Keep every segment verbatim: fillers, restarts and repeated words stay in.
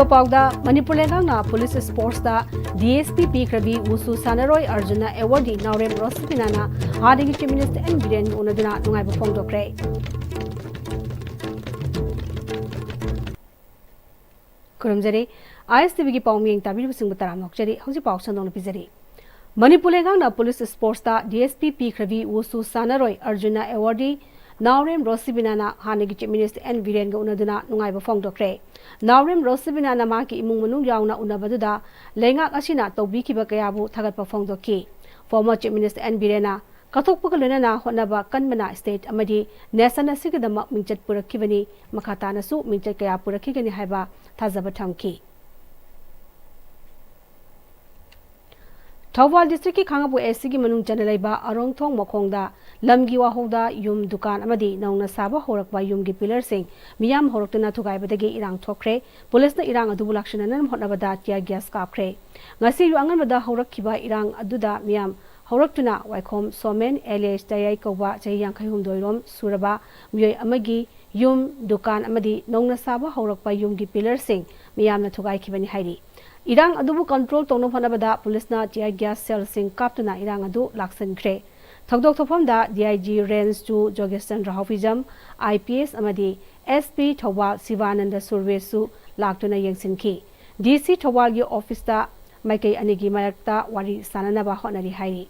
ꯄꯥꯎꯗ, ꯃꯅꯤꯄꯨꯔ ꯂꯩꯉꯥꯛꯅ police ꯁ꯭ꯄꯣꯔꯠꯁꯇ D S P ꯄꯤꯈ꯭ꯔꯕꯤ ꯋꯨꯁꯨ ꯁꯥꯟꯅꯔꯣꯏ ꯑꯔꯖꯨꯟꯅ ꯑꯦꯋꯥꯔꯗꯤ ꯅꯥꯎꯔꯦꯝ ꯔꯣꯁꯤꯕꯤꯅꯥꯅ ꯍꯥꯟꯅꯒꯤ ꯆꯤꯐ ꯃꯤꯅꯤꯁꯇꯔ ꯑꯦꯟ ꯕꯤꯔꯦꯟꯒ ꯎꯅꯗꯨꯅ ꯅꯨꯡꯉꯥꯏꯕ ꯐꯣꯡꯗꯣꯛꯈ꯭ꯔꯦ꯫ ꯈꯨꯔꯨꯝꯖꯔꯤ꯫ ꯑꯥꯏ ꯑꯦꯁ ꯇꯤ ꯚꯤꯒꯤ ꯄꯥꯎ ꯃꯤꯌꯦꯡ ꯇꯥꯕꯤꯔꯤꯕꯁꯤꯡꯕꯨ ꯇꯔꯥꯝꯅ ꯑꯣꯛꯆꯔꯤ꯫ ꯍꯧꯖꯤꯛ ꯄꯥꯎ ꯁꯟꯗꯣꯛꯅ ꯄꯤꯖꯔꯤ꯫ ꯃꯅꯤꯄꯨꯔ ꯂꯩꯉꯥꯛꯅ ꯄꯨꯂꯤꯁ ꯁ꯭ꯄꯣꯔꯠꯁꯇ ꯗꯤ ꯑꯦꯁ ꯄꯤ ꯄꯤꯈ꯭ꯔꯕꯤ ꯋꯨꯁꯨ ꯁꯥꯟꯅꯔꯣꯏ ꯑꯔꯖꯨꯟꯅ ꯑꯦꯋꯥꯔꯗꯤ ꯅꯥꯎꯔꯦꯝ ꯔꯣꯁꯤꯕꯤꯅꯥꯅ ꯍꯥꯟꯅꯒꯤ ꯆꯤꯐ ꯃꯤꯅꯤꯁꯇꯔ ꯑꯦꯟ ꯕꯤꯔꯦꯟꯒ ꯎꯅꯗꯨꯅ ꯅꯨꯡꯉꯥꯏꯕ ꯐꯣꯡꯗꯣꯛꯈ꯭ꯔꯦ꯫ ꯅꯥꯎꯔꯦꯝ ꯔꯣꯁꯤꯕꯤꯅꯥꯅ ꯃꯍꯥꯛꯀꯤ ꯏꯃꯨꯡ ꯃꯅꯨꯡ ꯌꯥꯎꯅ ꯎꯅꯕꯗꯨꯗ ꯂꯩꯉꯥꯛ ꯑꯁꯤꯅ ꯇꯧꯕꯤꯈꯤꯕ ꯀꯌꯥꯕꯨ ꯊꯥꯒꯠꯄ ꯐꯣꯡꯗꯣꯛꯈꯤ꯫ ꯐꯣꯔꯃꯔ ꯆꯤꯐ ꯃꯤꯅꯤꯁꯇꯔ ꯑꯦꯟ ꯕꯤꯔꯦꯟꯅ ꯀꯠꯊꯣꯛꯄꯒ ꯂꯣꯏꯅꯅ ꯍꯣꯠꯅꯕ ꯀꯟꯕꯅ ꯁ꯭ꯇꯦꯠ ꯑꯃꯗꯤ ꯅꯦꯁꯟ ꯑꯁꯤꯒꯤꯗꯃꯛ ꯃꯤꯡꯆꯠ ꯄꯨꯔꯛꯈꯤꯕꯅꯤ, ꯃꯈꯥ ꯇꯥꯅꯁꯨ ꯃꯤꯡꯆꯠ ꯀꯌꯥ ꯄꯨꯔꯛꯈꯤꯒꯅꯤ ꯍꯥꯏꯕ ꯊꯥꯖꯕ ꯊꯝꯈꯤ꯫ ꯊꯧꯕꯥꯜ ꯗꯤꯁꯇ꯭ꯔꯤꯛꯀꯤ ꯈꯥꯡꯉꯕꯣꯛ ꯑꯦ ꯁꯤꯒꯤ ꯃꯅꯨꯡ ꯆꯟꯅ ꯂꯩꯕ ꯑꯔꯣꯡꯊꯣꯡ ꯃꯈꯣꯡꯗ ꯂꯝꯒꯤ ꯋꯥꯍꯧꯗ ꯌꯨꯝ, ꯗꯨꯀꯥꯟ ꯑꯃꯗꯤ ꯅꯧꯅ ꯁꯥꯕ ꯍꯧꯔꯛꯄ ꯌꯨꯝꯒꯤ ꯄꯤꯂꯔꯁꯤꯡ ꯃꯤꯌꯥꯝ ꯍꯧꯔꯛꯇꯨꯅ ꯊꯨꯒꯥꯏꯕꯗꯒꯤ ꯏꯔꯥꯡ ꯊꯣꯛꯈ꯭ꯔꯦ꯫ ꯄꯨꯂꯤꯁꯅ ꯏꯔꯥꯡ ꯑꯗꯨꯕꯨ ꯂꯥꯛꯁꯤꯟꯅꯅꯕ ꯍꯣꯠꯅꯕꯗ tear gas ꯀꯥꯞꯈ꯭ꯔꯦ꯫ ꯉꯁꯤ ꯑꯌꯨꯛ ꯑꯉꯟꯕꯗ ꯍꯧꯔꯛꯈꯤꯕ ꯏꯔꯥꯡ ꯑꯗꯨꯗ ꯃꯤꯌꯥꯝ ꯍꯧꯔꯛꯇꯨꯅ ꯋꯥꯏꯈꯣꯝ ꯁꯣꯃꯦꯟ alias ꯇꯌꯥꯏ ꯀꯧꯕ ꯆꯍꯤ ꯌꯥꯡꯈꯩ ꯍꯨꯝꯗꯣꯏ ꯔꯣꯝ ꯁꯨꯔꯕ ꯃꯤꯑꯣꯏ ꯑꯃꯒꯤ ꯌꯨꯝ, ꯗꯨꯀꯥꯟ ꯑꯃꯗꯤ ꯅꯧꯅ ꯁꯥꯕ ꯍꯧꯔꯛꯄ ꯌꯨꯝꯒꯤ ꯄꯤꯂꯔꯁꯤꯡ ꯃꯤꯌꯥꯝꯅ ꯊꯨꯒꯥꯏꯈꯤꯕꯅꯤ ꯍꯥꯏꯔꯤ꯫ ꯏꯔꯥꯡ ꯑꯗꯨꯕꯨ control ꯇꯧꯅꯕ ꯍꯣꯠꯅꯕꯗ ꯄꯨꯂꯤꯁꯅ tear gas shellꯁꯤꯡ ꯀꯥꯞꯇꯨꯅ ꯏꯔꯥꯡ ꯑꯗꯨ ꯂꯥꯛꯁꯤꯟꯈ꯭ꯔꯦ꯫ ꯊꯧꯗꯣꯛ ꯊꯣꯛꯐꯝꯗ D I G Range two ꯖꯣꯒꯦꯁ Chandra ꯍꯥꯎꯐꯤꯖꯝ, I P S ꯑꯃꯗꯤ S P ꯊꯧꯕꯥꯜ ꯁꯤꯕꯥꯅꯟꯗ ꯁꯨꯔꯋꯦꯁꯨ ꯂꯥꯛꯇꯨꯅ ꯌꯦꯡꯁꯤꯟꯈꯤ꯫ D C ꯊꯧꯕꯥꯜꯒꯤ officeꯇ ꯃꯥꯏꯀꯩ ꯑꯅꯤꯒꯤ ꯃꯔꯛꯇ ꯋꯥꯔꯤ ꯁꯥꯅꯅꯕ ꯍꯣꯠꯅꯔꯤ ꯍꯥꯏꯔꯤ꯫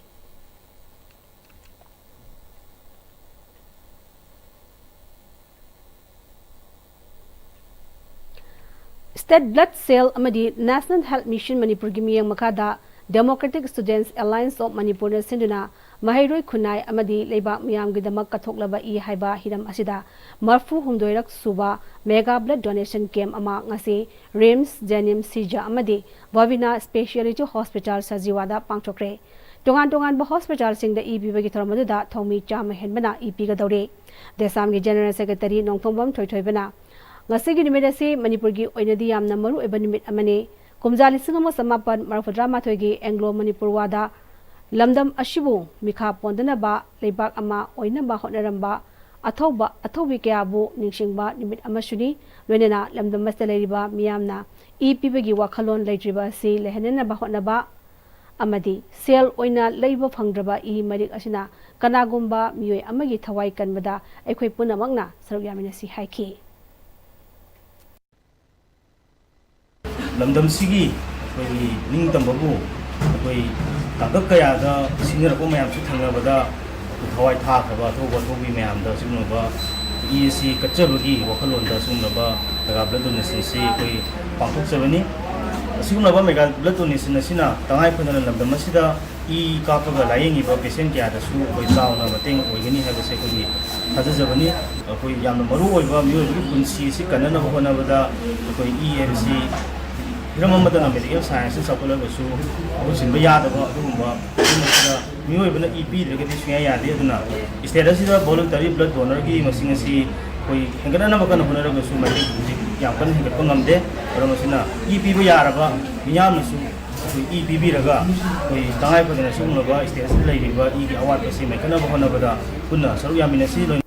State Blood Cell ꯑꯃꯗꯤ National Health Mission ꯃꯅꯤꯄꯨꯔꯒꯤ ꯃꯤꯠꯌꯦꯡ ꯃꯈꯥꯗ Democratic Students Alliance of ꯃꯅꯤꯄꯨꯔꯅ ꯁꯤꯟꯗꯨꯅ ꯃꯍꯩꯔꯣꯏ, ꯈꯨꯟꯅꯥꯏ ꯑꯃꯗꯤ ꯂꯩꯕꯥꯛ ꯃꯤꯌꯥꯝꯒꯤꯗꯃꯛ ꯀꯠꯊꯣꯛꯂꯕ ꯏ ꯍꯥꯏꯕ ꯍꯤꯔꯝ ꯑꯁꯤꯗ ꯃꯔꯐꯨ ꯍꯨꯝꯗꯣꯏꯔꯛ ꯁꯨꯕ mega blood donation camp ꯑꯃ ꯉꯁꯤ RIMS, JNIMS, ꯁꯤꯖ ꯑꯃꯗꯤ ꯚꯕꯤꯅꯥ Speciality Hospital ꯁꯖꯤꯋꯥꯗ ꯄꯥꯡꯊꯣꯛꯈ꯭ꯔꯦ꯫ ꯇꯣꯉꯥꯟ ꯇꯣꯉꯥꯟꯕ hospitalꯁꯤꯡꯗ ꯏ ꯄꯤꯕꯒꯤ ꯊꯧꯔꯝ ꯑꯗꯨꯗ ꯊꯧꯃꯤ ꯆꯥꯝꯃ ꯍꯦꯟꯕꯅ ꯏ ꯄꯤꯒꯗꯧꯔꯤ꯫ ꯗꯦꯁꯥꯝꯒꯤ General Secretary ꯅꯣꯡꯊꯣꯡꯕꯝ ꯊꯣꯏꯊꯣꯏꯕꯅ ꯉꯁꯤꯒꯤ ꯅꯨꯃꯤꯠ ꯑꯁꯤ ꯃꯅꯤꯄꯨꯔꯒꯤ ꯑꯣꯏꯅꯗꯤ ꯌꯥꯝꯅ ꯃꯔꯨ ꯑꯣꯏꯕ ꯅꯨꯃꯤꯠ ꯑꯃꯅꯤ꯫ ꯀꯨꯝꯖꯥ ꯂꯤꯁꯤꯡ ꯑꯃ ꯆꯃꯥꯄꯟ ꯃꯔꯐꯨꯇꯔꯥ ꯃꯥꯊꯣꯏꯒꯤ Anglo Manipur War ꯗ ꯂꯝꯗꯝ ꯑꯁꯤꯕꯨ ꯃꯤꯈꯥ ꯄꯣꯟꯗꯅꯕ ꯂꯩꯕꯥꯛ ꯑꯃ ꯑꯣꯏꯅꯕ ꯍꯣꯠꯅꯔꯝꯕ ꯑꯊꯧꯕ, ꯑꯊꯧꯕꯤ ꯀꯌꯥꯕꯨ ꯅꯤꯡꯁꯤꯡꯕ ꯅꯨꯃꯤꯠ ꯑꯃꯁꯨꯅꯤ꯫ ꯂꯣꯏꯅꯅ ꯂꯝꯗꯝ ꯑꯁꯤꯗ ꯂꯩꯔꯤꯕ ꯃꯤꯌꯥꯝꯅ ꯏ ꯄꯤꯕꯒꯤ ꯋꯥꯈꯜꯂꯣꯟ ꯂꯩꯇ꯭ꯔꯤꯕ ꯑꯁꯤ ꯂꯩꯍꯟꯅꯅꯕ ꯍꯣꯠꯅꯕ ꯑꯃꯗꯤ ꯁꯦꯜ ꯑꯣꯏꯅ ꯂꯩꯕ ꯐꯪꯗ꯭ꯔꯕ ꯏ ꯃꯔꯤꯛ ꯑꯁꯤꯅ ꯀꯅꯥꯒꯨꯝꯕ ꯃꯤꯑꯣꯏ ꯑꯃꯒꯤ ꯊꯋꯥꯏ ꯀꯟꯕꯗ ꯑꯩꯈꯣꯏ ꯄꯨꯝꯅꯃꯛꯅ ꯁꯔꯨꯛ ꯌꯥꯃꯤꯟꯅꯁꯤ ꯍꯥꯏꯈꯤ꯫ ꯂꯝꯗꯝꯁꯤꯒꯤ ꯑꯩꯈꯣꯏꯒꯤ ꯅꯤꯡꯇꯝꯕꯕꯨ ꯑꯩꯈꯣꯏ ꯇꯥꯡꯀꯛ ꯀꯌꯥꯗ ꯁꯤꯡꯅꯔꯛꯄ ꯃꯌꯥꯝꯁꯨ ꯊꯦꯡꯅꯕꯗ ꯊꯋꯥꯏ ꯊꯥꯈ꯭ꯔꯕ ꯑꯊꯧꯕ ꯑꯊꯧꯕꯤ ꯃꯌꯥꯝꯗ ꯑꯁꯤꯒꯨꯝꯂꯕ ꯏ ꯑꯁꯤ ꯀꯠꯆꯕꯒꯤ ꯋꯥꯈꯜꯂꯣꯟꯗ ꯑꯁꯤꯒꯨꯝꯂꯕ ꯃꯦꯒꯥ ꯕ꯭ꯂꯠ ꯗꯣꯅꯦꯁꯟꯁꯤ ꯑꯩꯈꯣꯏ ꯄꯥꯡꯊꯣꯛꯆꯕꯅꯤ꯫ ꯑꯁꯤꯒꯨꯝꯂꯕ ꯃꯦꯒꯥ ꯕ꯭ꯂꯠ ꯗꯣꯅꯦꯁꯟ ꯑꯁꯤꯅ ꯇꯉꯥꯏ ꯐꯗꯅ ꯂꯝꯗꯝ ꯑꯁꯤꯗ ꯏ ꯀꯥꯞꯄꯒ ꯂꯥꯏꯌꯦꯡꯉꯤꯕ ꯄꯦꯁꯦꯟ ꯀꯌꯥꯗꯁꯨ ꯑꯩꯈꯣꯏ ꯆꯥꯎꯅ ꯃꯇꯦꯡ ꯑꯣꯏꯒꯅꯤ ꯍꯥꯏꯕꯁꯦ ꯑꯩꯈꯣꯏꯒꯤ ꯊꯥꯖꯖꯕꯅꯤ꯫ ꯑꯩꯈꯣꯏ ꯌꯥꯝꯅ ꯃꯔꯨ ꯑꯣꯏꯕ ꯃꯤꯑꯣꯏꯕꯒꯤ ꯄꯨꯟꯁꯤ ꯑꯁꯤ ꯀꯟꯅꯅꯕ ꯍꯣꯠꯅꯕꯗ ꯑꯩꯈꯣꯏ ꯏ ꯍꯥꯏꯕꯁꯤ ꯍꯤꯔꯝ ꯑꯃꯠꯇꯅ ꯃꯦꯗꯤꯀꯦꯜ ꯁꯥꯏꯟꯁꯇ ꯆꯥꯎꯈꯠꯂꯒꯁꯨ ꯃꯍꯨꯠ ꯁꯤꯟꯕ ꯌꯥꯗꯕ ꯑꯗꯨꯒꯨꯝꯕ ꯃꯤꯑꯣꯏꯕꯅ ꯏ ꯄꯤꯗ꯭ꯔꯒꯗꯤ ꯁꯨꯡꯌꯥ ꯌꯥꯗꯦ꯫ ꯑꯗꯨꯅ ꯁ꯭ꯇꯦꯠ ꯑꯁꯤꯗ voluntary blood donorꯒꯤ ꯃꯁꯤꯡ ꯑꯁꯤ ꯑꯩꯈꯣꯏ ꯍꯦꯟꯒꯠꯅꯅꯕ ꯀꯟꯅ ꯍꯣꯠꯅꯔꯒꯁꯨ ꯃꯇꯤꯛ ꯍꯧꯖꯤꯛ ꯌꯥꯝ ꯀꯟꯅ ꯍꯦꯟꯒꯠꯄ ꯉꯝꯗꯦ꯫ ꯃꯔꯝ ꯑꯁꯤꯅ ꯏ ꯄꯤꯕ ꯌꯥꯔꯕ ꯃꯤꯌꯥꯝꯅꯁꯨ ꯑꯩꯈꯣꯏ ꯏ ꯄꯤꯕꯤꯔꯒ ꯑꯩꯈꯣꯏ ꯇꯉꯥꯏ ꯐꯗꯅ ꯁꯤꯒꯨꯝꯂꯕ ꯁ꯭ꯇꯦꯠ ꯑꯁꯤꯗ ꯂꯩꯔꯤꯕ ꯏꯒꯤ ꯑꯋꯥꯠꯄ ꯑꯁꯤ ꯃꯦꯟꯈꯠꯅꯕ ꯍꯣꯠꯅꯕꯗ ꯄꯨꯟꯅ ꯁꯔꯨꯛ ꯌꯥꯃꯤꯟꯅꯁꯤ꯫ ꯂꯣꯏꯅ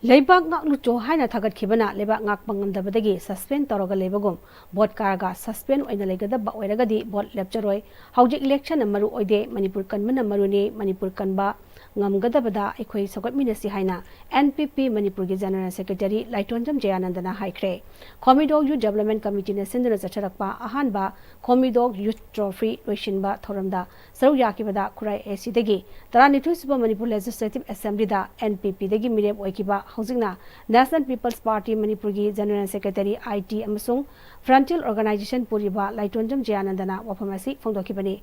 ꯂꯩꯕꯥꯛ ꯉꯥꯛꯂꯨꯆꯣ ꯍꯥꯏꯅ ꯊꯥꯒꯠꯈꯤꯕꯅ ꯂꯩꯕꯥꯛ ꯉꯥꯛꯄ ꯉꯝꯗꯕꯗꯒꯤ suspend ꯇꯧꯔꯒ ꯂꯩꯕꯒꯨꯝ, vote ꯀꯥꯔꯒ suspend ꯑꯣꯏꯅ ꯂꯩꯒꯗꯕ ꯑꯣꯏꯔꯒꯗꯤ vote ꯂꯦꯞꯆꯔꯣꯏ꯫ ꯍꯧꯖꯤꯛ election ꯃꯔꯨ ꯑꯣꯏꯗꯦ, ꯃꯅꯤꯄꯨꯔ ꯀꯟꯕꯅ ꯃꯔꯨꯅꯤ꯫ ꯃꯅꯤꯄꯨꯔ ꯀꯟꯕ ꯉꯝꯒꯗꯕꯗ ꯑꯩꯈꯣꯏ ꯁꯧꯒꯠꯃꯤꯟꯅꯁꯤ ꯍꯥꯏꯅ N P P ꯃꯅꯤꯄꯨꯔꯒꯤ General Secretary ꯂꯥꯏꯇꯣꯟꯖꯝ ꯖꯌꯥꯅꯟꯗꯅ ꯍꯥꯏꯈ꯭ꯔꯦ꯫ ꯈꯣꯃꯤꯗꯣ Youth Development Committeeꯅ ꯁꯤꯟꯗꯨꯅ ꯆꯠꯊꯔꯛꯄ ꯑꯍꯥꯟꯕ ꯈꯣꯃꯤꯗꯣ Youth Trophy ꯂꯣꯏꯁꯤꯟꯕ ꯊꯧꯔꯝꯗ ꯁꯔꯨꯛ ꯌꯥꯈꯤꯕꯗ ꯈꯨꯔꯥꯏ A Cꯗꯒꯤ ꯇꯔꯥꯅꯤꯊꯣꯏ ꯁꯨꯕ ꯃꯅꯤꯄꯨꯔ Legislative Assemblyꯗ N P Pꯗꯒꯤ ꯃꯤꯔꯦꯞ ꯑꯣꯏꯈꯤꯕ, ꯍꯧꯖꯤꯛꯅ National People's Party ꯃꯅꯤꯄꯨꯔꯒꯤ General Secretary I T ꯑꯃꯁꯨꯡ Frontier Organization ꯄꯨꯔꯤꯕ ꯂꯥꯏꯇꯣꯟꯖꯝ ꯖꯌꯥꯅꯟꯗꯅ ꯋꯥꯐꯝ ꯑꯁꯤ ꯐꯣꯡꯗꯣꯛꯈꯤꯕꯅꯤ꯫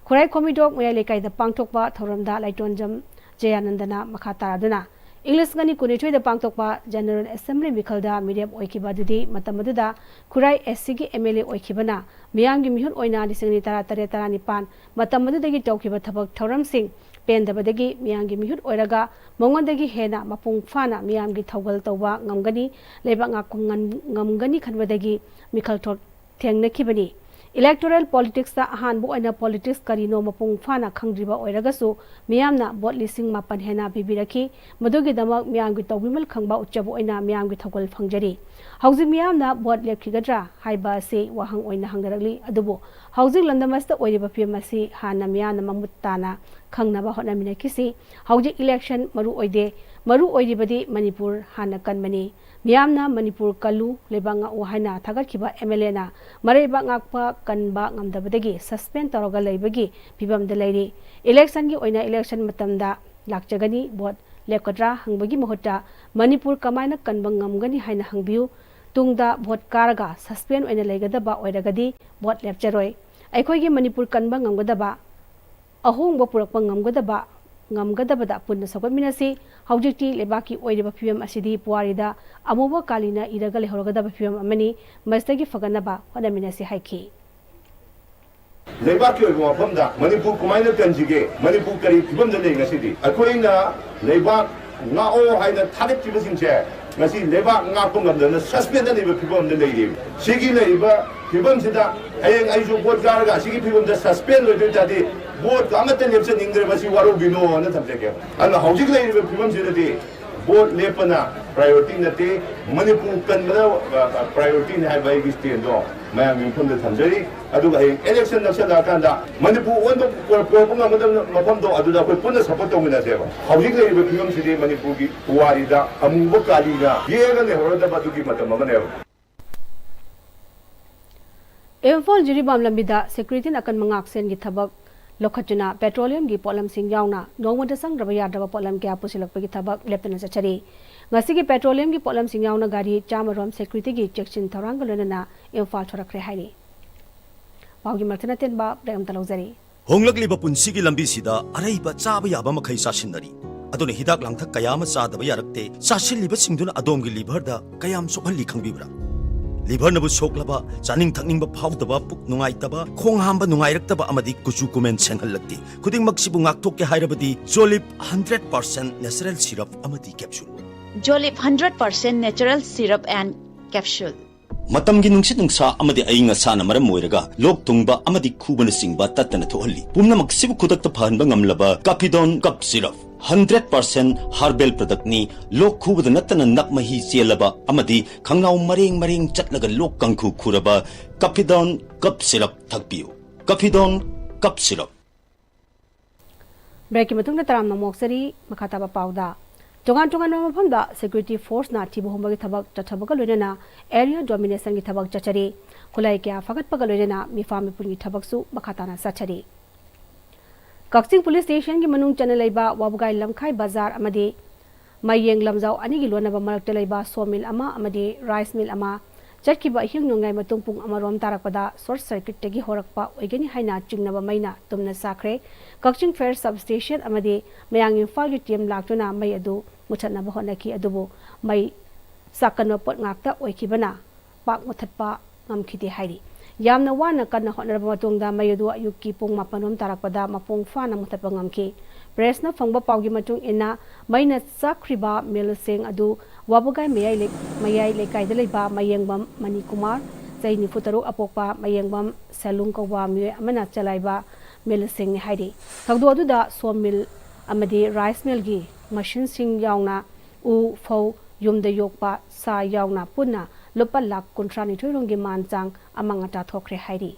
ꯈꯨꯔꯥꯏ ꯈꯣꯃꯤꯗꯣꯛ ꯃꯌꯥꯏ ꯂꯩꯀꯥꯏꯗ ꯄꯥꯡꯊꯣꯛꯄ ꯊꯧꯔꯝꯗ ꯂꯥꯏꯇꯣꯟꯖꯝ ꯖꯌꯥꯅꯟꯗꯅ ꯃꯈꯥ ꯇꯥꯔꯗꯨꯅ ꯏꯪ ꯂꯤꯁꯤꯡ ꯑꯅꯤ ꯀꯨꯟꯅꯤꯊꯣꯏꯗ ꯄꯥꯡꯊꯣꯛꯄ General Assembly ꯃꯤꯈꯜꯗ ꯃꯤꯔꯦꯞ ꯑꯣꯏꯈꯤꯕ ꯑꯗꯨꯗꯤ ꯃꯇꯝ ꯑꯗꯨꯗ ꯈꯨꯔꯥꯏ A Cꯒꯤ M L A ꯑꯣꯏꯈꯤꯕꯅ ꯃꯤꯌꯥꯝꯒꯤ ꯃꯤꯍꯨꯠ ꯑꯣꯏꯅ ꯂꯤꯁꯤꯡ ꯑꯅꯤ ꯇꯔꯥ ꯇꯔꯦꯠ ꯇꯔꯥꯅꯤꯄꯥꯟ ꯃꯇꯝ ꯑꯗꯨꯗꯒꯤ ꯇꯧꯈꯤꯕ ꯊꯕꯛ ꯊꯧꯔꯝꯁꯤꯡ ꯄꯦꯟꯗꯕꯗꯒꯤ ꯃꯤꯌꯥꯝꯒꯤ ꯃꯤꯍꯨꯠ ꯑꯣꯏꯔꯒ ꯃꯉꯣꯟꯗꯒꯤ ꯍꯦꯟꯅ ꯃꯄꯨꯡ ꯐꯥꯅ ꯃꯤꯌꯥꯝꯒꯤ ꯊꯧꯒꯜ ꯇꯧꯕ ꯉꯝꯒꯅꯤ, ꯂꯩꯕꯥꯛ ꯉꯥꯛꯄ ꯉꯝ-, ꯉꯝꯒꯅꯤ ꯈꯟꯕꯗꯒꯤ ꯃꯤꯈꯜ ꯊꯣꯛ-, ꯊꯦꯡꯅꯈꯤꯕꯅꯤ꯫ Electoral politicsꯇ ꯑꯍꯥꯟꯕ ꯑꯣꯏꯅ politics ꯀꯔꯤꯅꯣ ꯃꯄꯨꯡ ꯐꯥꯅ ꯈꯪꯗ꯭ꯔꯤꯕ ꯑꯣꯏꯔꯒꯁꯨ, ꯃꯤꯌꯥꯝꯅ vote ꯂꯤꯁꯤꯡ ꯃꯥꯄꯟ ꯍꯦꯟꯅ ꯄꯤꯕꯤꯔꯛꯈꯤ꯫ ꯃꯗꯨꯒꯤꯗꯃꯛ ꯃꯤꯌꯥꯝꯒꯤ ꯇꯧꯕꯤꯃꯜ ꯈꯪꯕ ꯎꯠꯆꯕ ꯑꯣꯏꯅ ꯃꯤꯌꯥꯝꯒꯤ ꯊꯧꯒꯜ ꯐꯪꯖꯔꯤ꯫ ꯍꯧꯖꯤꯛ ꯃꯤꯌꯥꯝꯅ vote ꯂꯦꯞꯈꯤꯒꯗ꯭ꯔꯥ ꯍꯥꯏꯕ ꯑꯁꯤ ꯋꯥꯍꯪ ꯑꯣꯏꯅ ꯍꯪꯅꯔꯛꯂꯤ꯫ ꯑꯗꯨꯕꯨ ꯍꯧꯖꯤꯛ ꯂꯝꯗꯝ ꯑꯁꯤꯗ ꯑꯣꯏꯔꯤꯕ ꯐꯤꯕꯝ ꯑꯁꯤ ꯍꯥꯟꯅ ꯃꯤꯌꯥꯝꯅ ꯃꯃꯨꯠ ꯇꯥꯅ ꯈꯪꯅꯕ ꯍꯣꯠꯅꯃꯤꯟꯅꯈꯤꯁꯤ꯫ ꯍꯧꯖꯤꯛ election ꯃꯔꯨ ꯑꯣꯏꯗꯦ꯫ ꯃꯔꯨ ꯑꯣꯏꯔꯤꯕꯗꯤ ꯃꯅꯤꯄꯨꯔ ꯍꯥꯟꯅ ꯀꯟꯕꯅꯤ꯫ ꯃꯤꯌꯥꯝꯅ "ꯃꯅꯤꯄꯨꯔ ꯀꯜꯂꯨ, ꯂꯩꯕꯥꯛ ꯉꯥꯛꯎ" ꯍꯥꯏꯅ ꯊꯥꯒꯠꯈꯤꯕ MLAꯅ ꯃꯔꯩꯕꯥꯛ ꯉꯥꯛꯄ ꯀꯟꯕ ꯉꯝꯗꯕꯗꯒꯤ suspend ꯇꯧꯔꯒ ꯂꯩꯕꯒꯤ ꯐꯤꯕꯝꯗ ꯂꯩꯔꯤ꯫ Electionꯒꯤ ꯑꯣꯏꯅ election ꯃꯇꯝꯗ ꯂꯥꯛꯆꯒꯅꯤ꯫ Vote ꯂꯦꯞꯀꯗ꯭ꯔꯥ ꯍꯪꯕꯒꯤ ꯃꯍꯨꯠꯇ ꯃꯅꯤꯄꯨꯔ ꯀꯃꯥꯏꯅ ꯀꯟꯕ ꯉꯝꯒꯅꯤ ꯍꯥꯏꯅ ꯍꯪꯕꯤꯌꯨ꯫ ꯇꯨꯡꯗ vote ꯀꯥꯔꯒ suspend ꯑꯣꯏꯅ ꯂꯩꯒꯗꯕ ꯑꯣꯏꯔꯒꯗꯤ vote ꯂꯦꯞꯆꯔꯣꯏ꯫ ꯑꯩꯈꯣꯏꯒꯤ ꯃꯅꯤꯄꯨꯔ ꯀꯟꯕ ꯉꯝꯒꯗꯕ, ꯑꯍꯣꯡꯕ ꯄꯨꯔꯛꯄ ꯉꯝꯒꯗꯕ, ꯉꯝꯒꯗꯕꯗ ꯄꯨꯟꯅ ꯁꯧꯒꯠꯃꯤꯟꯅꯁꯤ꯫ ꯍꯧꯖꯤꯛꯇꯤ ꯂꯩꯕꯥꯛꯀꯤ ꯑꯣꯏꯔꯤꯕ ꯐꯤꯕꯝ ꯑꯁꯤꯗꯤ ꯄꯨꯋꯥꯔꯤꯗ ꯑꯃꯨꯕ ꯀꯥꯂꯤꯅ ꯏꯔꯒ ꯂꯩꯍꯧꯔꯒꯗꯕ ꯐꯤꯕꯝ ꯑꯃꯅꯤ꯫ ꯃꯁꯤꯗꯒꯤ ꯐꯒꯠꯅꯕ ꯍꯣꯠꯅꯃꯤꯟꯅꯁꯤ ꯍꯥꯏꯈꯤ꯫ ꯂꯩꯕꯥꯛꯀꯤ ꯑꯣꯏꯕ ꯋꯥꯐꯝꯗ ꯃꯅꯤꯄꯨꯔ ꯀꯃꯥꯏꯅ ꯀꯟꯁꯤꯒꯦ? ꯃꯅꯤꯄꯨꯔ ꯀꯔꯤ ꯐꯤꯕꯝꯗ ꯂꯩ ꯉꯁꯤꯗꯤ? ꯑꯩꯈꯣꯏꯅ ꯂꯩꯕꯥꯛ ꯉꯥꯛꯑꯣ ꯍꯥꯏꯅ ꯊꯥꯒꯠꯈꯤꯕꯁꯤꯡꯁꯦ ꯉꯁꯤ ꯂꯩꯕꯥꯛ ꯉꯥꯛꯄ ꯉꯝꯗꯅ suspendꯗ ꯂꯩꯕ ꯐꯤꯕꯝꯗ ꯂꯩꯔꯤ꯫ ꯁꯤꯒꯤ ꯂꯩꯔꯤꯕ ꯐꯤꯕꯝꯁꯤꯗ ꯍꯌꯦꯡ ꯑꯩꯁꯨ vote ꯀꯥꯔꯒ ꯑꯁꯤꯒꯤ ꯐꯤꯕꯝꯗ suspend ꯑꯣꯏꯗꯣꯏ ꯇꯥꯔꯗꯤ voteꯀ ꯑꯃꯠꯇ ꯂꯦꯞꯆꯅꯤꯡꯗ꯭ꯔꯦ꯫ ꯃꯁꯤ ꯋꯥꯔꯧꯕꯤꯅꯣꯅ ꯊꯝꯖꯒꯦ꯫ ꯑꯗꯨꯅ ꯍꯧꯖꯤꯛ ꯂꯩꯔꯤꯕ ꯐꯤꯕꯝꯁꯤꯗꯗꯤ vote ꯂꯦꯞꯄꯅ priority ꯅꯠꯇꯦ, ꯃꯅꯤꯄꯨꯔ ꯀꯟꯕꯅ, ꯑ, ꯑ, priorityꯅꯤ ꯍꯥꯏꯕ ꯑꯩꯒꯤ standꯗꯣ ꯃꯌꯥꯝꯒꯤ ꯃꯐꯝꯗ ꯊꯝꯖꯔꯤ꯫ ꯑꯗꯨꯒ ꯍꯌꯦꯡ election ꯅꯛꯁꯜꯂꯛꯑꯀꯥꯟꯗ ꯃꯅꯤꯄꯨꯔ ꯑꯣꯟꯕ ꯄꯨꯔꯛꯄ ꯉꯝꯒꯗꯕ ꯃꯐꯝꯗꯣ ꯑꯗꯨꯗ ꯑꯩꯈꯣꯏ ꯄꯨꯟꯅ support ꯇꯧꯃꯤꯟꯅꯁꯦꯕ꯫ ꯍꯧꯖꯤꯛ ꯂꯩꯔꯤꯕ ꯐꯤꯕꯝꯁꯤꯗꯤ ꯃꯅꯤꯄꯨꯔꯒꯤ ꯄꯨꯋꯥꯔꯤꯗ ꯑꯃꯨꯕ ꯀꯥꯂꯤꯅ ꯌꯦꯛꯑꯒ ꯂꯩꯍꯧꯔꯗꯕ ꯑꯗꯨꯒꯤ ꯃꯇꯝ ꯑꯃꯅꯦꯕ꯫ ꯏꯝꯐꯥꯜ ꯖꯤꯔꯤꯕꯥꯝ ꯂꯝꯕꯤꯗ securityꯅ ꯑꯀꯟꯕ ꯉꯥꯛꯁꯦꯟꯒꯤ ꯊꯕꯛ ꯂꯧꯈꯠꯇꯨꯅ petroleumꯒꯤ ꯄꯣꯠꯂꯝꯁꯤꯡ ꯌꯥꯎꯅ ꯅꯣꯡꯃꯗ ꯆꯪꯗ꯭ꯔꯕ ꯌꯥꯗ꯭ꯔꯕ ꯄꯣꯠꯂꯝ ꯀꯌꯥ ꯄꯨꯁꯤꯜꯂꯛꯄꯒꯤ ꯊꯕꯛ ꯂꯦꯞꯇꯅ ꯆꯠꯊꯔꯤ꯫ ꯉꯁꯤꯒꯤ petroleumꯒꯤ ꯄꯣꯠꯂꯝꯁꯤꯡ ꯌꯥꯎꯅ ꯒꯥꯔꯤ ꯆꯥꯝꯃ ꯔꯣꯝ securityꯒꯤ ꯆꯦꯛꯁꯤꯟ ꯊꯧꯔꯥꯡꯒ ꯂꯣꯏꯅꯅ ꯏꯝꯐꯥꯜ ꯊꯣꯔꯛꯈ꯭ꯔꯦ ꯍꯥꯏꯔꯤ꯫ ꯄꯥꯎꯒꯤ ꯃꯔꯛꯇꯅ ꯇꯦꯟꯕ break ꯑꯃꯇ ꯂꯧꯖꯔꯤ꯫ ꯍꯣꯡꯂꯛꯂꯤꯕ ꯄꯨꯟꯁꯤꯒꯤ ꯂꯝꯕꯤꯁꯤꯗ ꯑꯔꯩꯕ ꯆꯥꯕ ꯌꯥꯕ ꯃꯈꯩ ꯆꯥꯁꯤꯟꯅꯔꯤ꯫ ꯑꯗꯨꯅ ꯍꯤꯗꯥꯛ ꯂꯥꯡꯊꯛ ꯀꯌꯥ ꯑꯃ ꯆꯥꯗꯕ ꯌꯥꯔꯛꯇꯦ꯫ ꯆꯥꯁꯤꯜꯂꯤꯕꯁꯤꯡꯗꯨꯅ ꯑꯗꯣꯝꯒꯤ liverꯗ ꯀꯌꯥꯝ ꯁꯣꯛꯍꯜꯂꯤ ꯈꯪꯕꯤꯕ꯭ꯔꯥ? Liverꯅꯕꯨ ꯁꯣꯛꯂꯕ, ꯆꯥꯅꯤꯡ ꯊꯛꯅꯤꯡꯕ ꯐꯥꯎꯗꯕ, ꯄꯨꯛ ꯅꯨꯡꯉꯥꯏꯇꯕ, ꯈꯣꯡ ꯍꯥꯝꯕ ꯅꯨꯡꯉꯥꯏꯔꯛꯇꯕ ꯑꯃꯗꯤ ꯀꯨꯆꯨ ꯀꯨꯃꯦꯟ ꯁꯦꯡꯍꯜꯂꯛꯇꯦ꯫ ꯈꯨꯗꯤꯡꯃꯛꯁꯤꯕꯨ ꯉꯥꯛꯊꯣꯛꯀꯦ ꯍꯥꯏꯔꯕꯗꯤ Jolib hundred percent natural syrup ꯑꯃꯗꯤ capsule꯫ Jolib hundred percent natural syrup and capsule꯫ ꯃꯇꯝꯒꯤ ꯅꯨꯡꯁꯤꯠ ꯅꯨꯡꯁꯥ ꯑꯃꯗꯤ ꯑꯏꯪ ꯑꯁꯥꯅ ꯃꯔꯝ ꯑꯣꯏꯔꯒ ꯂꯣꯛ ꯊꯨꯡꯕ ꯑꯃꯗꯤ ꯈꯨꯕꯅꯆꯤꯡꯕ ꯇꯠꯇꯅ ꯊꯣꯛꯍꯜꯂꯤ꯫ ꯄꯨꯝꯅꯃꯛꯁꯤꯕꯨ ꯈꯨꯗꯛꯇ ꯐꯍꯟꯕ ꯉꯝꯂꯕ ꯀꯥꯐꯤꯗꯣꯟ ꯀꯞ ꯁꯤꯔꯞ, ꯍꯟꯗ꯭ꯔꯦꯠ ꯄꯥꯔꯁꯦꯟ ꯍꯥꯔꯕꯦꯜ ꯄ꯭ꯔꯗꯛꯅꯤ꯫ ꯂꯣꯛ ꯈꯨꯕꯗ ꯅꯠꯇꯅ ꯅꯞ ꯃꯍꯤ ꯆꯦꯜꯂꯕ ꯑꯃꯗꯤ ꯈꯪꯅꯥꯎ ꯃꯔꯦꯡ ꯃꯔꯦꯡ ꯆꯠꯂꯒ ꯂꯣꯛ ꯀꯥꯡꯈꯨ ꯈꯨꯔꯕ ꯀꯥꯐꯤꯗꯣꯟ ꯀꯞ ꯁꯤꯔꯞ ꯊꯛꯄꯤꯌꯨ꯫ ꯀꯥꯐꯤꯗꯣꯟ ꯀꯞ ꯁꯤꯔꯞ꯫ ꯕ꯭ꯔꯦꯛꯀꯤ ꯃꯇꯨꯡꯗ ꯇꯔꯥꯝꯅ ꯑꯃꯨꯛ ꯑꯣꯛꯆꯔꯤ꯫ ꯃꯈꯥ ꯇꯥꯕ ꯄꯥꯎꯗ, ꯇꯣꯉꯥꯟ ꯇꯣꯉꯥꯟꯕ ꯃꯐꯝꯗ ꯁꯦꯀ꯭ꯌꯨꯔꯤꯇꯤ ꯐꯣꯔꯁꯅ ꯊꯤꯕ ꯍꯨꯝꯕꯒꯤ ꯊꯕꯛ ꯆꯠꯊꯕꯒ ꯂꯣꯏꯅꯅ ꯑꯦꯔꯤꯌꯥ ꯗꯣꯃꯤꯅꯦꯁꯟꯒꯤ ꯊꯕꯛ ꯆꯠꯊꯔꯤ꯫ ꯈꯨꯠꯂꯥꯏ ꯀꯌꯥ ꯐꯒꯠꯄꯒ ꯂꯣꯏꯅꯅ ꯃꯤꯐꯥ ꯃꯤꯄꯨꯟꯒꯤ ꯊꯕꯛꯁꯨ ꯃꯈꯥ ꯇꯥꯅ ꯆꯠꯊꯔꯤ꯫ ꯀꯛꯆꯤꯡ ꯄꯨꯂꯤꯁ ꯁ꯭ꯇꯦꯁꯟꯒꯤ ꯃꯅꯨꯡ ꯆꯟꯅ ꯂꯩꯕ ꯋꯥꯕꯒꯥꯏ ꯂꯝꯈꯥꯏ ꯕꯖꯥꯔ ꯑꯃꯗꯤ ꯃꯌꯦꯡ ꯂꯝꯖꯥꯎ ꯑꯅꯤꯒꯤ ꯂꯣꯟꯅꯕ ꯃꯔꯛꯇ ꯂꯩꯕ ꯁꯣ ꯃꯤꯜ ꯑꯃ ꯑꯃꯗꯤ ꯔꯥꯏꯁ ꯃꯤꯜ ꯑꯃ ꯆꯠꯈꯤꯕ ꯑꯍꯤꯡ ꯅꯣꯡꯌꯥꯏ ꯃꯇꯨꯡ ꯄꯨꯡ ꯑꯃꯔꯣꯝ ꯇꯥꯔꯛꯄꯗ ꯁꯣꯔꯠ ꯁꯔꯀ꯭ꯌꯨꯠꯇꯒꯤ ꯍꯧꯔꯛꯄ ꯑꯣꯏꯒꯅꯤ ꯍꯥꯏꯅ ꯆꯤꯡꯅꯕ ꯃꯩꯅ ꯇꯨꯝꯅ ꯆꯥꯈ꯭ꯔꯦ꯫ ꯀꯛꯆꯤꯡ ꯐꯥꯌꯔ ꯁꯕ ꯁ꯭ꯇꯦꯁꯟ ꯑꯃꯗꯤ ꯃꯌꯥꯡ ꯏꯝꯐꯥꯜꯒꯤ ꯇꯤꯝ ꯂꯥꯛꯇꯨꯅ ꯃꯩ ꯑꯗꯨ ꯃꯨꯊꯠꯅꯕ ꯍꯣꯠꯅꯈꯤ, ꯑꯗꯨꯕꯨ ꯃꯩ ꯆꯥꯛꯀꯟꯕ ꯄꯣꯠ ꯉꯥꯛꯇ ꯑꯣꯏꯈꯤꯕꯅ ꯄꯥꯛ ꯃꯨꯊꯠꯄ ꯉꯝꯈꯤꯗꯦ ꯍꯥꯏꯔꯤ꯫ ꯌꯥꯝꯅ ꯋꯥꯅ ꯀꯟꯅ ꯍꯣꯠꯅꯔꯕ ꯃꯇꯨꯡꯗ ꯃꯩ ꯑꯗꯨ ꯑꯌꯨꯛꯀꯤ ꯄꯨꯡ ꯃꯥꯄꯟ ꯔꯣꯝ ꯇꯥꯔꯛꯄꯗ ꯃꯄꯨꯡ ꯐꯥꯅ ꯃꯨꯊꯠꯄ ꯉꯝꯈꯤ꯫ ꯄ꯭ꯔꯦꯁꯅ ꯐꯪꯕ ꯄꯥꯎꯒꯤ ꯃꯇꯨꯡ ꯏꯟꯅ, ꯃꯩꯅ ꯆꯥꯛꯈ꯭ꯔꯤꯕ ꯃꯤꯜꯁꯤꯡ ꯑꯗꯨ ꯋꯥꯕꯒꯥꯏ ꯃꯌꯥꯏ ꯂꯩ-, ꯃꯌꯥꯏ ꯂꯩꯀꯥꯏꯗ ꯂꯩꯕ ꯃꯌꯦꯡꯕꯝ ꯃꯅꯤꯀꯨꯃꯥꯔ, ꯆꯍꯤ ꯅꯤꯐꯨ ꯇꯔꯨꯛ ꯑꯄꯣꯛꯄ ꯃꯌꯦꯡꯕꯝ ꯁꯦꯂꯨꯡ ꯀꯧꯕ ꯃꯤꯑꯣꯏ ꯑꯃꯅ ꯆꯂꯥꯏꯕ ꯃꯤꯜꯁꯤꯡꯅꯤ ꯍꯥꯏꯔꯤ꯫ ꯊꯧꯗꯣꯛ ꯑꯗꯨꯗ ꯁꯣ ꯃꯤꯜ ꯑꯃꯗꯤ ꯔꯥꯏꯁ ꯃꯤꯜꯒꯤ ꯃꯁꯤꯟꯁꯤꯡ ꯌꯥꯎꯅ ꯎ, ꯐꯧ, ꯌꯨꯝꯗ ꯌꯣꯛꯄ ꯁꯥ ꯌꯥꯎꯅ ꯄꯨꯟꯅ ꯂꯨꯄꯥ ꯂꯥꯈ ꯀꯨꯟꯊ꯭ꯔꯥ ꯅꯤꯊꯣꯏ ꯔꯣꯝꯒꯤ ꯃꯥꯟ ꯆꯥꯡ ꯑꯃꯥꯡ ꯑꯇꯥ ꯊꯣꯛꯈ꯭ꯔꯦ ꯍꯥꯏꯔꯤ꯫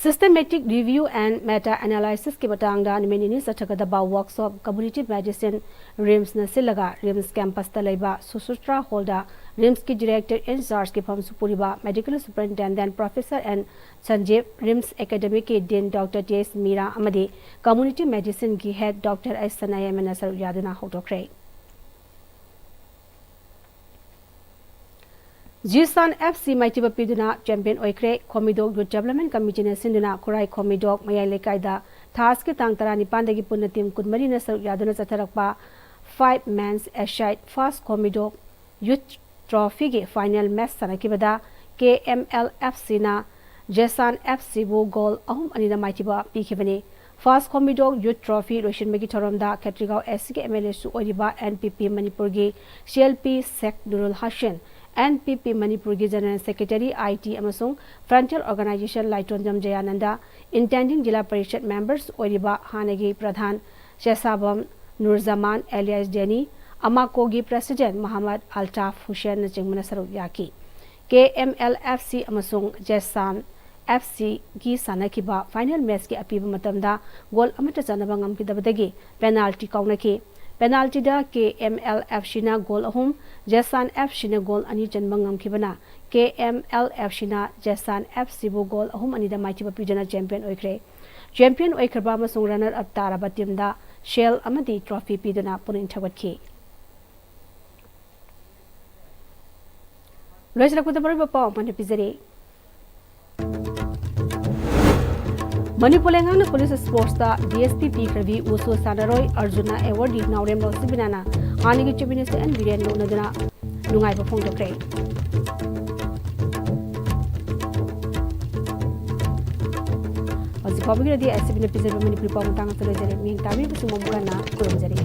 Systematic review and meta analysisꯀꯤ ꯃꯇꯥꯡꯗ ꯅꯨꯃꯤꯠ ꯅꯤꯅꯤ ꯆꯠꯊꯒꯗꯕ ꯋꯥꯔꯛꯁꯣꯞ ꯀꯝꯃ꯭ꯌꯨꯅꯤꯇꯤ ꯃꯦꯗꯤꯁꯤꯟ ꯔꯤꯝꯁꯅ ꯁꯤꯜꯂꯒ ꯔꯤꯝꯁ ꯀꯦꯝꯄꯁꯇ ꯂꯩꯕ ꯁꯨꯁꯨꯇ꯭ꯔꯥ ꯍꯣꯜꯗ ꯔꯤꯝꯁꯀꯤ ꯗꯤꯔꯦꯛꯇꯔ ꯏꯟ ꯆꯥꯔꯖꯀꯤ ꯐꯝꯁꯨ ꯄꯨꯔꯤꯕ medical superintendent professor N Sanjiba, RIMS ꯑꯦꯀꯥꯗꯦꯃꯤꯛꯀꯤ dean doctor T S Meera ꯑꯃꯗꯤ ꯀꯝꯃ꯭ꯌꯨꯅꯤꯇꯤ ꯃꯦꯗꯤꯁꯤꯟꯒꯤ ꯍꯦꯗ ꯗꯣꯛꯇꯔ ꯑꯩꯆ ꯁꯅꯥꯌꯥꯏꯃꯅ ꯁꯔꯨꯛ ꯌꯥꯗꯨꯅ ꯍꯧꯗꯣꯛꯈ꯭ꯔꯦ꯫ ꯖꯤꯁꯥꯟ ꯑꯦꯐ ꯁꯤ ꯃꯥꯏꯊꯤꯕ ꯄꯤꯗꯨꯅ ꯆꯦꯝꯄꯤꯌꯟ ꯑꯣꯏꯈ꯭ꯔꯦ꯫ ꯈꯣꯃꯤꯗꯣꯛ ꯌꯨꯠ ꯗꯦꯕꯂꯞꯃꯦꯟ ꯀꯃꯤꯇꯤꯅ ꯁꯤꯟꯗꯨꯅ ꯈꯨꯔꯥꯏ ꯈꯣꯃꯤꯗꯣꯛ ꯃꯌꯥꯏ ꯂꯩꯀꯥꯏꯗ ꯊꯥꯁꯀꯤ ꯇꯥꯡ ꯇꯔꯥꯅꯤꯄꯥꯟꯗꯒꯤ ꯄꯨꯟꯅ ꯇꯤꯝ ꯀꯨꯟꯃꯔꯤꯅ ꯁꯔꯨꯛ ꯌꯥꯗꯨꯅ ꯆꯠꯊꯔꯛꯄ ꯐꯥꯏꯚ ꯃꯦꯟꯁ ꯑꯦꯁꯥꯏꯠ ꯐꯥꯁ ꯈꯣꯃꯤꯗꯣꯛ ꯌꯨꯠ ꯇ꯭ꯔꯣꯐꯤꯒꯤ ꯐꯥꯏꯅꯦꯜ ꯃꯦꯆ ꯁꯥꯟꯅꯈꯤꯕꯗ ꯀꯦ ꯑꯦꯝ ꯑꯦꯜ ꯑꯦꯐ ꯁꯤꯅ ꯖꯦꯁꯥꯟ ꯑꯦꯐ ꯁꯤꯕꯨ ꯒꯣꯜ ꯑꯍꯨꯝ ꯑꯅꯤꯗ ꯃꯥꯏꯊꯤꯕ ꯄꯤꯈꯤꯕꯅꯤ꯫ ꯐꯥꯁ ꯈꯣꯝꯕꯤꯗꯣꯛ ꯌꯨꯠ ꯇ꯭ꯔꯣꯐꯤ ꯂꯣꯏꯁꯤꯟꯕꯒꯤ ꯊꯧꯔꯝꯗ ꯈꯦꯇ꯭ꯔꯤꯒꯥꯎ ꯑꯦꯁ ꯁꯤꯒꯤ ꯑꯦꯝ ꯑꯦꯜ ꯑꯦꯁꯨ ꯑꯣꯏꯔꯤꯕ ꯑꯦꯟ ꯄꯤ ꯄꯤ ꯃꯅꯤꯄꯨꯔꯒꯤ ꯁꯤ ꯑꯦꯜ ꯄꯤ ꯁꯦꯛ ꯅꯨꯔꯨꯜ ꯍꯁꯦꯟ, ꯑꯦꯟ ꯄꯤ ꯄꯤ ꯃꯅꯤꯄꯨꯔꯒꯤ ꯖꯦꯅꯔꯦꯜ ꯁꯦꯀ꯭ꯔꯦꯇꯔꯤ ꯑꯥꯏ ꯇꯤ ꯑꯃꯁꯨꯡ ꯐ꯭ꯔꯟꯇꯤꯌꯔ ꯑꯣꯔꯒꯅꯥꯏꯖꯦꯁꯟ ꯂꯥꯏꯇꯣꯟꯖꯝ ꯖꯌꯥꯅꯟꯗ, ꯏꯟꯇꯦꯟꯗꯤꯡ ꯖꯤꯂꯥ ꯄꯔꯤꯁꯠ ꯃꯦꯝꯕꯔꯁ ꯑꯣꯏꯔꯤꯕ ꯍꯥꯟꯅꯒꯤ ꯄ꯭ꯔꯙꯥꯟ ꯆꯦꯁꯥꯕꯝ ꯅꯨꯔꯖꯃꯥꯟ ꯑꯦꯂꯤꯌꯥꯁ ꯗꯦꯅꯤ, ꯑꯃꯥꯀꯣꯒꯤ ꯄ꯭ꯔꯦꯁꯤꯗꯦꯟꯠ ꯃꯍꯃꯗ ꯑꯜꯇꯥꯐ ꯍꯨꯁꯦꯟꯅꯆꯤꯡꯕꯅ ꯁꯔꯨꯛ ꯌꯥꯈꯤ꯫ ꯀꯦ ꯑꯦꯝ ꯑꯦꯜ ꯑꯦꯐ ꯁꯤ ꯑꯃꯁꯨꯡ ꯖꯦꯁꯥꯟ ꯑꯦꯐ ꯁꯤꯒꯤ ꯁꯥꯟꯅꯈꯤꯕ ꯐꯥꯏꯅꯦꯜ ꯃꯦꯆꯀꯤ ꯑꯄꯤꯕ ꯃꯇꯝꯗ ꯒꯣꯜ ꯑꯃꯠꯇ ꯆꯟꯅꯕ ꯉꯝꯈꯤꯗꯕꯗꯒꯤ ꯄꯦꯅꯥꯜꯇꯤ ꯀꯥꯎꯅꯈꯤ꯫ ꯄꯦꯅꯥꯜꯇꯤꯗ ꯀꯦ ꯑꯦꯝ ꯑꯦꯜ ꯑꯦꯐ ꯁꯤꯅ ꯒꯣꯜ ꯑꯍꯨꯝ, ꯖꯦꯁꯥꯟ ꯑꯦꯐ ꯁꯤꯅ ꯒꯣꯜ ꯑꯅꯤ ꯆꯟꯕ ꯉꯝꯈꯤꯕꯅ ꯀꯦ ꯑꯦꯝ ꯑꯦꯜ ꯑꯦꯐ ꯁꯤꯅ ꯖꯦꯁꯥꯟ ꯑꯦꯐ ꯁꯤꯕꯨ ꯒꯣꯜ ꯑꯍꯨꯝ ꯑꯅꯤꯗ ꯃꯥꯏꯊꯤꯕ ꯄꯤꯗꯨꯅ ꯆꯦꯝꯄꯤꯌꯟ ꯑꯣꯏꯈ꯭ꯔꯦ꯫ ꯆꯦꯝꯄꯤꯌꯟ ꯑꯣꯏꯈ꯭ꯔꯕ ꯑꯃꯁꯨꯡ ꯔꯟꯅꯔ ꯑꯞ ꯇꯥꯔꯕ ꯇꯤꯝꯗ ꯁꯦꯜ ꯑꯃꯗꯤ ꯇ꯭ꯔꯣꯐꯤ ꯄꯤꯗꯨꯅ ꯄꯨꯛꯅꯤꯡ ꯊꯧꯒꯠꯈꯤ꯫ ꯂꯣꯏꯁꯤꯜꯂꯛꯄꯗ ꯃꯔꯨꯑꯣꯏꯕ ꯄꯥꯎ ꯑꯃ ꯄꯤꯖꯔꯤ꯫ ꯃꯅꯤꯄꯨꯔ ꯂꯩꯉꯥꯛꯅ ꯄꯨꯂꯤꯁ ꯁ꯭ꯄꯣꯔꯠꯁꯇ ꯗꯤ ꯑꯦꯁ ꯄꯤ ꯄꯤꯈ꯭ꯔꯕꯤ ꯋꯨꯁꯨ ꯁꯥꯟꯅꯔꯣꯏ ꯑꯔꯖꯨꯅꯥ ꯑꯦꯋꯥꯔꯗꯤ ꯅꯥꯎꯔꯦꯝ ꯂꯧꯁꯤꯕꯤꯅꯥꯅ ꯍꯥꯟꯅꯒꯤ ꯆꯤꯐ ꯃꯤꯅꯤꯁꯇꯔ ꯑꯦꯟ ꯕꯤꯔꯦꯟꯅ ꯎꯅꯗꯨꯅ ꯅꯨꯡꯉꯥꯏꯕ ꯐꯣꯡꯗꯣꯛꯈ꯭ꯔꯦ꯫ ꯍꯧꯖꯤꯛ ꯐꯥꯎꯕꯒꯤ ꯑꯣꯏꯅꯗꯤ ꯑꯦꯁ ꯁꯤ ꯕꯤꯅ ꯄꯤꯖꯔꯤꯕ ꯃꯅꯤꯄꯨꯔꯤ ꯄꯥꯎ ꯃꯇꯥꯡ ꯑꯁꯤꯗ ꯂꯣꯏꯖꯔꯦ꯫ ꯃꯤꯠꯌꯦꯡ ꯇꯥꯕꯤꯔꯤꯕꯁꯤꯡꯕꯨ ꯑꯃꯨꯛ ꯍꯟꯅ ꯈꯨꯔꯨꯝꯖꯔꯤ꯫